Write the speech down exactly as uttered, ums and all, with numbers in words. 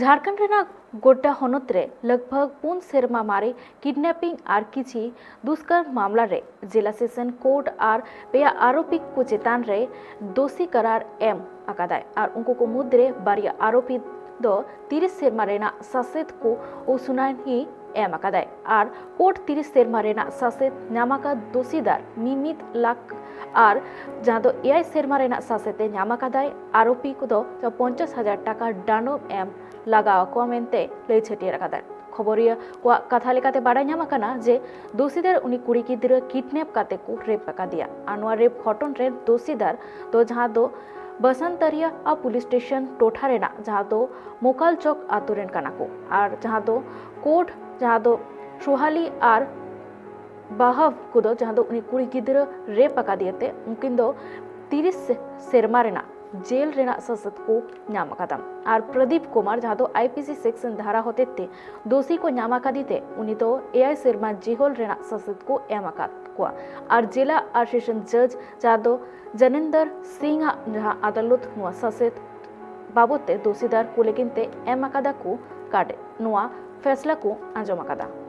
ᱡᱷᱟᱲᱠᱷᱚᱸᱰ ᱨᱮᱱᱟᱜ ᱜᱳᱰᱰᱟ ᱦᱚᱱᱚᱛ ᱨᱮ ᱞᱟᱜᱽᱵᱷᱟᱜᱽ ᱯᱩᱱ ᱥᱮᱨᱢᱟ ᱢᱟᱨᱮ ᱠᱤᱰᱱᱮᱯᱤᱝ ᱟᱨ ᱠᱤᱪᱷᱤ ᱫᱩᱥᱠᱚᱨᱢ ᱢᱟᱢᱞᱟ ᱨᱮ ᱡᱮᱞᱟ ᱥᱮᱥᱚᱱ ᱠᱳᱨᱴ ᱟᱨ ᱯᱮᱭᱟ ᱟᱨᱳᱯᱤ ᱠᱚ ᱪᱮᱛᱟᱱ ᱨᱮ ᱫᱳᱥᱤ ᱠᱟᱨᱟᱨ ᱮᱢ ᱟᱠᱟᱫᱟᱭ ᱟᱨ ᱩᱱᱠᱩ ᱠᱚ ᱢᱩᱫᱽᱨᱮ ᱵᱟᱨᱭᱟ ᱟᱨᱳᱯᱤ ᱫᱚ ᱛᱤᱨᱤᱥ ᱥᱮᱨᱢᱟ ᱨᱮᱱᱟᱜ ᱥᱟᱥᱮᱛ ᱠᱚ ᱥᱩᱱᱟᱭᱱᱤ ᱮᱢ ᱟᱠᱟᱫᱟᱭ ᱟᱨ ᱠᱳᱨᱴ ᱛᱤᱨᱤᱥ ᱥᱮᱨᱢᱟ ᱨᱮᱱᱟᱜ ᱥᱟᱥᱮᱛ ᱧᱟᱢ ᱟᱠᱟᱫ ᱫᱳᱥᱤᱫᱟᱨ ᱢᱤᱢᱤᱫ ᱞᱟᱠᱷ ᱟᱨ ᱡᱟᱦᱟᱸ ᱫᱚ ᱮᱭᱟᱭ ᱥᱮᱨᱢᱟ ᱨᱮᱱᱟᱜ ᱥᱟᱥᱮᱛ ᱮ ᱧᱟᱢ ᱟᱠᱟᱫᱟᱭ᱾ ᱟᱨᱳᱯᱤ ᱠᱚᱫᱚ ᱯᱚᱧᱪᱟᱥ ᱦᱟᱡᱟᱨ ᱴᱟᱠᱟ ᱰᱟᱸᱰᱚᱢ ᱮᱢ ᱞᱟᱜᱟᱣ ᱟᱠᱚᱣᱟ ᱢᱮᱱᱛᱮ ᱞᱟᱹᱭ ᱪᱷᱟᱹᱴᱭᱟᱹᱨ ᱟᱠᱟᱫᱟᱭ᱾ ᱠᱷᱚᱵᱚᱨᱤᱭᱟᱹ ᱠᱚᱣᱟᱜ ᱠᱟᱛᱷᱟ ᱞᱮᱠᱟᱛᱮ ᱵᱟᱰᱟᱭ ᱧᱟᱢ ᱟᱠᱟᱱᱟ ᱡᱮ ᱫᱳᱥᱤᱫᱟᱨ ᱩᱱᱤ ᱠᱩᱲᱤ ᱜᱤᱫᱽᱨᱟᱹ ᱠᱤᱰᱱᱮᱯ ᱠᱟᱛᱮ ᱠᱚ ᱨᱮᱯ ᱟᱠᱟᱫᱮᱭᱟ ᱟᱨ ᱱᱚᱣᱟ ᱨᱮᱯ ᱜᱷᱚᱴᱚᱱ ᱨᱮ ᱫᱳᱥᱤᱫᱟᱨ ᱫᱚ ᱡᱟᱦᱟᱸ ᱫᱚ ᱵᱟᱥᱟᱱᱛᱟᱨᱤᱭᱟ ᱯᱩᱞᱤᱥ ᱥᱴᱮᱥᱚᱱ ᱴᱚᱴᱷᱟ ᱨᱮᱱᱟᱜ ᱡᱟᱦᱟᱸ ᱫᱚ ᱢᱳᱠᱟᱞ ᱪᱚᱠ ᱟᱛᱳ ᱨᱮᱱ ᱠᱟᱱᱟ ᱠᱚ ᱟᱨ ᱡᱟᱦᱟᱸ ᱫᱚ ᱠᱳᱨᱴ ᱡᱟᱦᱟᱸ ᱫᱚ ᱥᱳᱦᱟᱞᱤ ᱟᱨ ᱵᱟᱦᱟᱵ ᱠᱚᱫᱚ ᱡᱟᱦᱟᱸ ᱫᱚ ᱩᱱᱤ ᱠᱩᱲᱤ ᱜᱤᱫᱽᱨᱟᱹ ᱨᱮᱯ ᱟᱠᱟᱫᱮᱭᱟ ᱛᱮ ᱩᱱᱠᱤᱱ ᱫᱚ ᱛᱤᱨᱤᱥ ᱥᱮᱨᱢᱟ ᱨᱮᱱᱟᱜ ᱡᱮᱞ ᱨᱮᱱᱟᱜ ᱥᱟᱥᱮᱛ ᱠᱚ ᱧᱟᱢ ᱟᱠᱟᱫᱟ᱾ ᱟᱨ ᱯᱨᱚᱫᱤᱯ ᱠᱩᱢᱟᱨ ᱡᱟᱦᱟᱸ ᱫᱚ ᱟᱭ ᱯᱤ ᱥᱤ ᱥᱮᱠᱥᱚᱱ ᱫᱷᱟᱨᱟ ᱦᱚᱛᱮᱡ ᱛᱮ ᱫᱳᱥᱤ ᱠᱚ ᱧᱟᱢ ᱟᱠᱟᱫᱮ ᱛᱮ ᱩᱱᱤ ᱫᱚ ᱮᱭᱟᱭ ᱥᱮᱨᱢᱟ ᱡᱮᱦᱚᱞ ᱨᱮᱱᱟᱜ ᱥᱟᱥᱮᱛ ᱠᱚ ᱮᱢ ᱟᱠᱟᱫ ᱠᱚᱣᱟ᱾ ᱟᱨ ᱡᱮᱞᱟ ᱟᱨ ᱥᱮᱥᱚᱱ ᱡᱟᱡᱽ ᱡᱟᱦᱟᱸ ᱫᱚ ᱡᱟᱱᱤᱱᱫᱚᱨ ᱥᱤᱝ ᱟᱜ ᱡᱟᱦᱟᱸ ᱟᱫᱟᱞᱚᱛ ᱱᱚᱣᱟ ᱥᱟᱥᱮᱛ ᱵᱟᱵᱚᱛ ᱛᱮ ᱫᱳᱥᱤᱫᱟᱨ ᱠᱚ ᱞᱟᱹᱜᱤᱫ ᱛᱮ ᱮᱢ ᱟᱠᱟᱫᱟ ᱠᱚ ᱠᱟᱨᱰ, ᱱᱚᱣᱟ ᱯᱷᱮᱥᱞᱟ ᱠᱚ ᱟᱸᱡᱚᱢ ᱟᱠᱟᱫᱟ᱾